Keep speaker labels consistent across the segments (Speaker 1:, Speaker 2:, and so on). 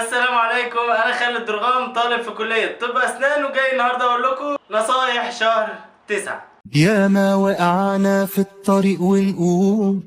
Speaker 1: السلام عليكم، انا خالد درغام، طالب في كلية طب اسنان، وجاي النهارده اقول لكم نصايح شهر 9.
Speaker 2: يا ما وقعنا في الطريق ونقوم،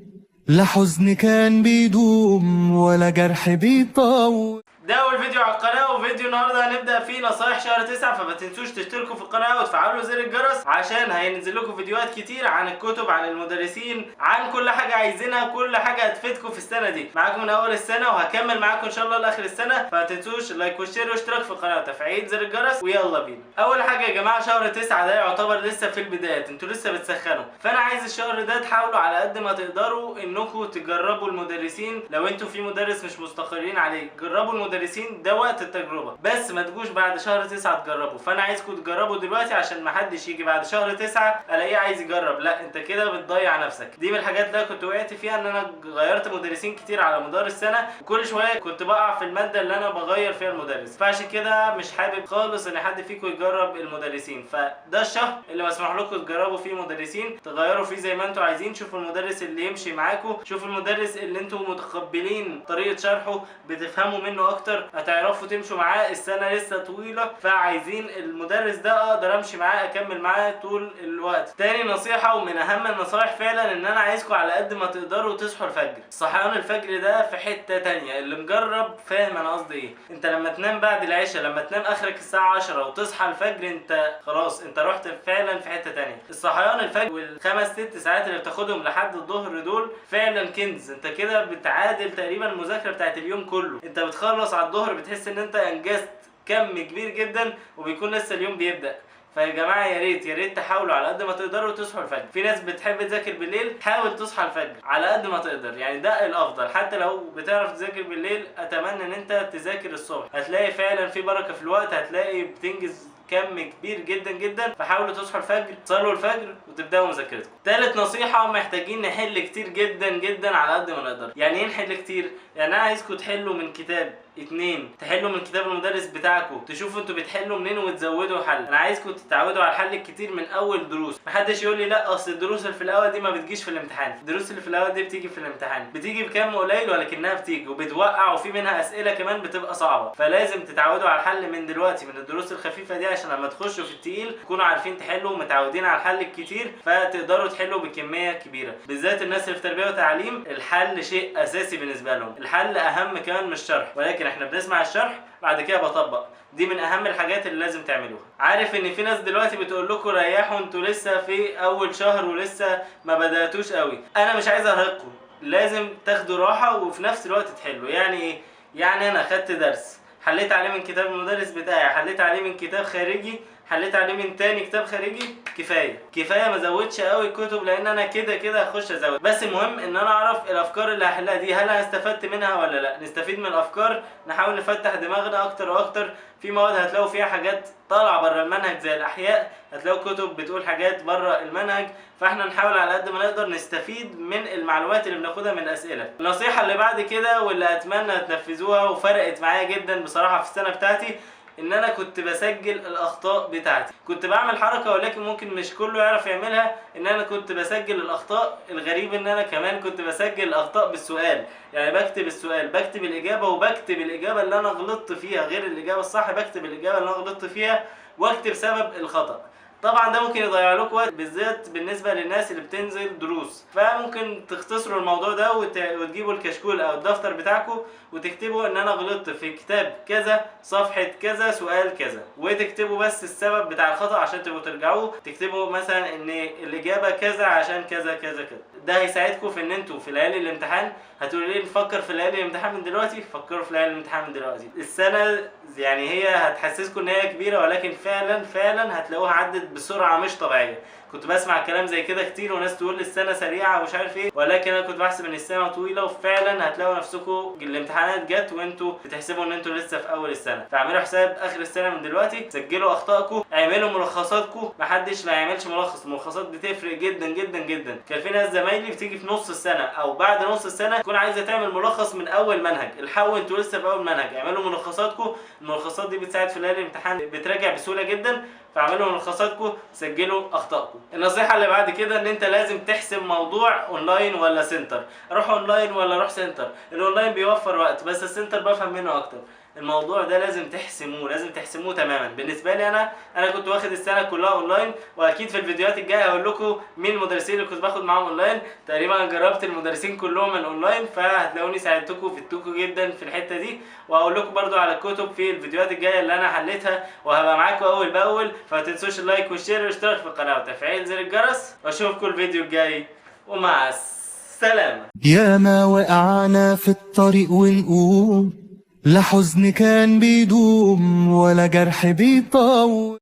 Speaker 2: لا حزن كان بيدوم ولا جرح بيطول.
Speaker 1: ده اول فيديو على القناة، وفيديو النهارده هنبدأ فيه نصايح شهر 9. فما تنسوش تشتركوا في القناة وتفعلوا زر الجرس عشان هينزل لكم فيديوهات كتير عن الكتب، عن المدرسين، عن كل حاجة عايزينها، كل حاجة هتفيدكم في السنة دي. معاكم من اول السنة وهكمل معاكم ان شاء الله لاخر السنة، فما تنسوش ال like وال share واشتراك في القناة وتفعيل زر الجرس، ويلا بينا. اول حاجة يا جماعة، شهر 9 ده يعتبر لسه في البدايات، انتوا لسه بتسخنوا، فانا عايز الشهر ده تحاولوا على قد ما تقدروا انكم تجربوا المدرسين. لو انتوا في مدرس مش مستقرين عليه جربوا المدرسين، ده وقت التجربة، بس ما تجوش بعد شهر 9 تجربوا. فانا عايزكم تجربوا دلوقتي عشان ما حدش يجي بعد شهر 9 الاقيه عايز يجرب، لا انت كده بتضيع نفسك. دي من الحاجات اللي انا كنت وقعت فيها، ان انا غيرت مدرسين كتير على مدار السنة، وكل شوية كنت بقع في المادة اللي انا بغير فيها المدرس، فعشان كده مش حابب خالص ان حد فيكم يجرب المدرسين. فده الشهر اللي مسموح لكم تجربوا فيه مدرسين، تغيروا فيه زي ما انتوا عايزين، شوفوا المدرس اللي يمشي معاكم، شوفوا المدرس اللي انتوا متقبلين طريقة شرحه، بتفهموا منه اكتر، هتعرفوا تمشوا معاه. السنة لسه طويلة، فعايزين المدرس ده اقدر امشي معاه، اكمل معاه طول الوقت. تاني نصيحة ومن اهم النصايح فعلا، ان انا عايزكم على قد ما تقدروا تصحوا الفجر. صحيان الفجر ده في حتة تانية، اللي مجرب فاهم انا قصدي ايه. انت لما تنام بعد العشاء، لما تنام اخرك الساعة 10 وتصحى الفجر، انت خلاص انت رحت فعلا في حتة تانية. الصحيان الفجر والخمس ست ساعات اللي بتاخدهم لحد الظهر دول فعلا كنز، انت كده بتعادل تقريبا المذاكرة بتاعت اليوم كله. انت بتخلص على الظهر بتحس ان انت انجزت كم كبير جدا، وبيكون لسه اليوم بيبدأ. فيا جماعة يا ريت يا ريت تحاولوا على قد ما تقدروا تصحوا الفجر. في ناس بتحب تذاكر بالليل، حاول تصحى الفجر على قد ما تقدر، يعني ده الافضل. حتى لو بتعرف تذاكر بالليل، اتمنى ان انت تذاكر الصبح، هتلاقي فعلا في بركة في الوقت، هتلاقي بتنجز كم كبير جدا جدا. فحاولوا تصحوا الفجر، تصلوا الفجر وتبداوا مذاكرتكم. تالت نصيحة، محتاجين نحل كتير جدا جدا على قد ما نقدر. يعني ايه نحل كتير؟ يعني انا عايزكم تحلوا من كتاب 2، تحلوا من كتاب المدرس بتاعكم، تشوفوا انتوا بتحلوا منين وتزودوا حل. انا عايزكم تتعودوا على الحل الكتير من اول دروس. محدش يقول لي لا اصل الدروس اللي في الاول دي ما بتجيش في الامتحان. الدروس اللي في الاول دي بتيجي في الامتحان، بتيجي بكم قليل ولكنها بتيجي وبتوقع، وفي منها اسئلة كمان بتبقى صعبة. فلازم تتعودوا على الحل من دلوقتي، من الدروس الخفيفة دي، عشان لما تخشوا في التقيل تكونوا عارفين تحلوا ومتعودين على الحل الكتير، فتقدروا تحلوا بكمية كبيرة. بالذات الناس اللي في تربيه وتعليم، الحل شيء اساسي بالنسبة لهم، الحل اهم كمان من الشرح، ولكن احنا بنسمع الشرح بعد كده بطبق. دي من اهم الحاجات اللي لازم تعملوها. عارف ان في ناس دلوقتي بتقول لكم ريحوا، انتوا لسه في اول شهر ولسه ما بداتوش قوي. انا مش عايز ارهقكم، لازم تاخدوا راحة وفي نفس الوقت تحلوا. يعني ايه؟ يعني انا خدت درس، حليت عليه من كتاب المدرس بتاعي، حليت عليه من كتاب خارجي، حليت عليه من تاني كتاب خارجي، كفاية كفاية، ما زودش قوي الكتب لان انا كده كده هخش ازود. بس المهم ان انا اعرف الافكار اللي هحلها دي هل انا استفدت منها ولا لا. نستفيد من الافكار، نحاول نفتح دماغنا اكتر واكتر. في مواد هتلاقوا فيها حاجات طالعه بره المنهج زي الاحياء، هتلاقوا كتب بتقول حاجات بره المنهج، فاحنا نحاول على قد ما نقدر نستفيد من المعلومات اللي بناخدها من الاسئلة. النصيحة اللي بعد كده واللي اتمنى تنفذوها وفرقت معايا جدا بصراحة في السنة بتاعتي، ان انا كنت بسجل الاخطاء بتاعتي. كنت بعمل حركة ولكن ممكن مش كله يعرف يعملها، ان انا كنت بسجل الاخطاء. الغريب ان انا كمان كنت بسجل الاخطاء بالسؤال، يعني بكتب السؤال، بكتب الاجابة، وبكتب الاجابة اللي انا غلطت فيها غير الاجابة الصح، بكتب الاجابة اللي انا غلطت فيها واكتب سبب الخطأ. طبعا ده ممكن يضيع لكم وقت، بالذات بالنسبة للناس اللي بتنزل دروس، فممكن تختصروا الموضوع ده وتجيبوا الكشكول او الدفتر بتاعكم وتكتبوا ان انا غلطت في كتاب كذا، صفحة كذا، سؤال كذا، وتكتبوا بس السبب بتاع الخطأ عشان تبقوا ترجعوه، تكتبوا مثلا ان الاجابة كذا عشان كذا كذا كذا. ده هيساعدكم في ان انتوا في ليالي الامتحان. هتقولوا ليه نفكر في ليالي الامتحان من دلوقتي؟ فكروا في ليالي الامتحان من دلوقتي. السنة يعني هي هتحسسكم ان هي كبيرة، ولكن فعلا فعلا هتلاقوها عدت بسرعة مش طبيعية. كنت بسمع كلام زي كده كتير وناس تقول السنة سريعة ومش عارف ايه، ولكن انا كنت بحسب ان السنة طويلة، وفعلا هتلاقوا نفسكم الامتحانات جت وانتوا بتحسبوا ان انتوا لسه في اول السنة. فاعملوا حساب اخر السنة من دلوقتي، سجلوا اخطائكم، اعملوا ملخصاتكم. محدش ما يعملش ملخص، الملخصات بتفرق جدا جدا جدا. كان في ناس زمايلي بتيجي في نص السنة او بعد نص السنة تكون عايزه تعمل ملخص من اول منهج. الحقوا انتوا لسه في اول منهج، اعملوا ملخصاتكم. الملخصات دي بتساعد في ليالي الامتحان، بتراجع بسهولة جدا. فاعملوا ملخصاتكم، سجلوا اخطائكم. النصيحة اللي بعد كده ان انت لازم تحسم موضوع اونلاين ولا center. اروح اونلاين ولا اروح center؟ ال online بيوفر وقت، بس ال center بفهم منه اكتر. الموضوع ده لازم تحسموه، لازم تحسموه تماما. بالنسبة لي انا كنت واخد السنة كلها اونلاين، واكيد في الفيديوهات الجاية هقول لكم مين المدرسين اللي كنت باخد معاهم اونلاين. تقريبا جربت المدرسين كلهم الاونلاين، فهتلاقوني ساعدتكم وفدتكم جدا في الحتة دي. وهقول لكم برضو على الكتب في الفيديوهات الجاية اللي انا حليتها، وهبقى معاكم اول باول. فما تنسوش ال like وال share والاشتراك في القناة وتفعيل زر الجرس، واشوفكم الفيديو الجاي، ومع السلامة.
Speaker 2: يا ما وقعنا في الطريق ونقوم، لا حزن كان بيدوم ولا جرح بيطول.